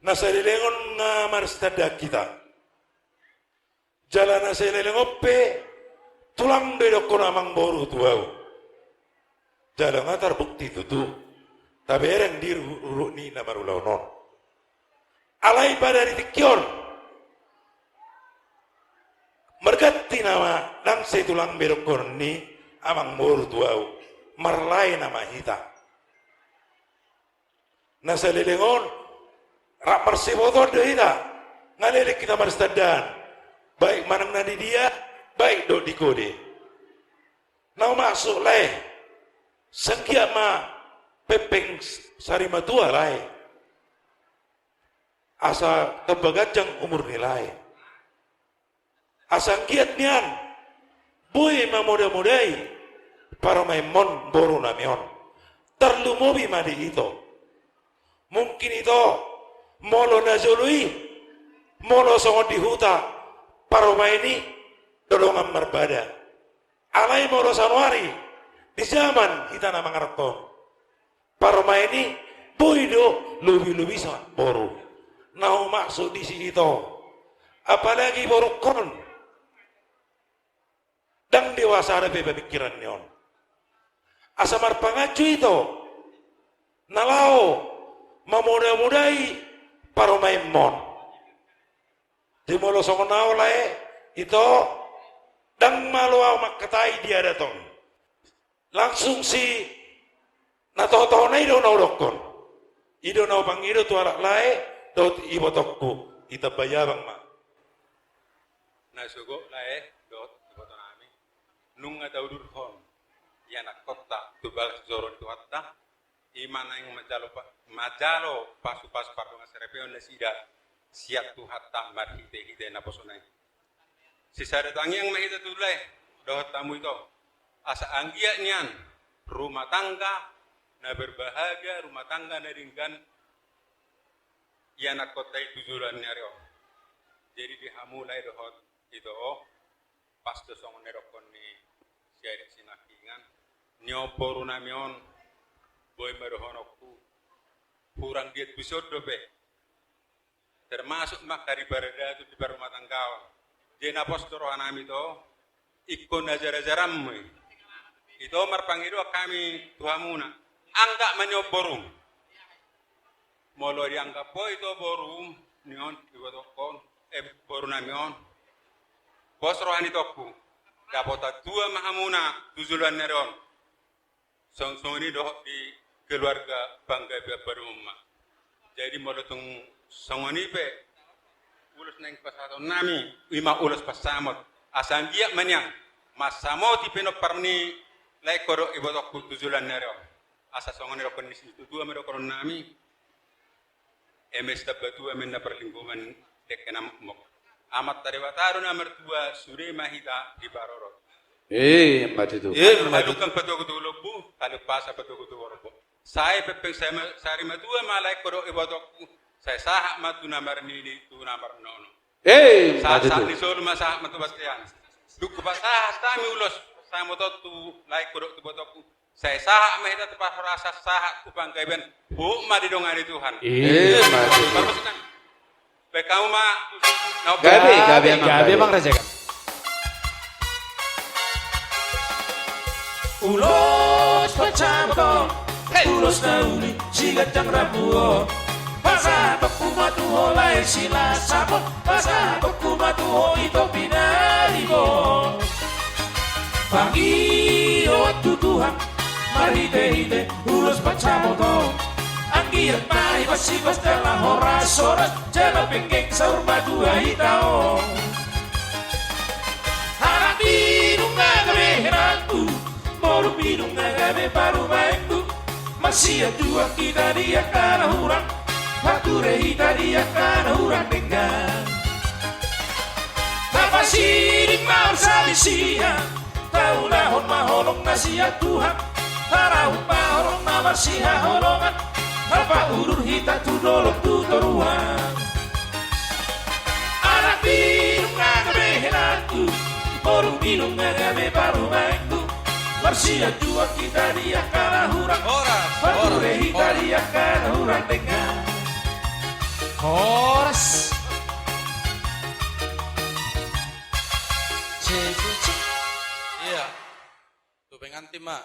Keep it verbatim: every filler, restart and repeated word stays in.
Na saleleng on nga marsitandaan hita. Jala na saleleng on pe tulang do idokkon amangboru tu ahu. Jala nga tarbukti tutu tabereng di ru-, ruhut ni na marulaon on. Alai pada di tingki on marganti nama, ndang sai tulang be dokkon ni amangboru tu ahu, marlae nama hita. Na saleleng on rap marsibotoan do hita, nga leleng hita marsitandaan, baik manang na di dia, baik dohot di kode. Na umaksud lae, sai anggiat ma pengpeng sarimatua lae, asa tamba ganjang umur ni lae. Asa anggiat nian boi mamodamodai parumaenmon boru nami on. Tarlumobi ma di ito. Mungkin ito molo na jolo i, molo songon di huta, parumaen i do dongan marbada. Alai molo saonari di zaman hita na mangarap on, parumaen i boi do lobilobi songon boru. Na umaksud disi ito, apalagi borungkon, ndang dewasa dope pamikiran ni on. Asa marpanganju ito na laho mamodamodai parumaenmon. Jadi molo songon ahu lae, ito, ndang malo ahu mangkatai di adat on. Langsung si na tohotohona i do na hudokkon. I do na hupangido tu halak lae dohot ibotongku, ditambai abang ma. Na sogot lae dohot iboto nami, nunga taudurhon ianakkonta tu bagas joro ni Tuhanta, i ma naeng manjalo pa-, manjalo pasupasu pardongan saripeon nasida sian Tuhanta marhitehite naposona i. Sisada tangiang ma hita tu lae dohot hamu ito, asa anggiat nian rumah tangga na berbahagia, rumah tangga na denggan ianakkonta i tu joloan ni ari on. Jadi di hamu lae dohot ito, pas do songon na nidokkon ni si Adik Sinangkingan, nion boru nami on, boi ma dohononku, hurang di etnis on dope. Termasuk ma angka di paradaton, di parrumatanggaon. Jadi na pos do roha nami ito, ingkon ajar-ajaranmu i. Ito, marpangidoan hami tu hamuna, anggap ma nion borum. Molo dianggap ho ito borum, nion, ibotongkon, eh, boru nami on, pos roha ni itongku, dapotan tua ma hamuna tu joloan ni ari on. Song-, songon i dohot di keluarga panggabean padomu ma. Jadi molo tung songon i pe ulos naeng pasahaton nami, i ma ulos pansamot. Asa anggiat ma nian mansamoti pinompar ni laengku dohot ibotongku tu joloan ni ari on. Asa songon i dohonon ni situatua ma dohonon nami. Eme sitamba tua, eme na parlinggoman, dengke na mokmok. Amanta Debata do na martua, sude ma hita diparorot. Eh, mati tu. Eh, mati tu. Talukan patogu tu lombu, talumpasa patogu tu horbo. Sai pengpeng sai ma-, sarimatua ma laengku dohot ibotongku, sai sahat ma tu na marnini, tu na marnono. Eh, mati tu. Sahat-sahat ni solu ma sahat ma tu bontean. Dung hupasahat hami ulos pansamot on tu laengku dohot tu ibotongku, sai sahat ma hita tu parhorasan, sahat tu panggabean, huhut ma didongani Tuhan. Eh, mati tu. Baik, hamu ma. Gabe, gabe, gabe, gabe, Amang Raja. Ulos pansamot on, hei, ulos na uli siganjang rambu on. Pasahatonku ma tu ho lae Silasap on, pasahatonku ma tu ho ito pinaribot. Pangidoan tu Tuhan marhitehite ulos pansamot on. Anggiat ma hipas-hipas jala horas-horas, jala penggeng saur matua hita on. Anak ni nunga gabe heranku, boru ni nunga gabe parumaenku. Marsianjuan hita di angka na hurang, marture hita di angka na hurang denggan. Tapasiding ma parsalisian, taulahon ma holong na sian Tuhan. Tarahum ma holong na marsihaholongan, marpaudur hita tu dolok tu toruan. Anak ni nunga gabe heranku, boru ni nunga gabe parumaenku. Marsianjuan hita di angka na hurang, horas, marture hita di angka na hurang denggan. Ho Ia. Tu pengantin ma.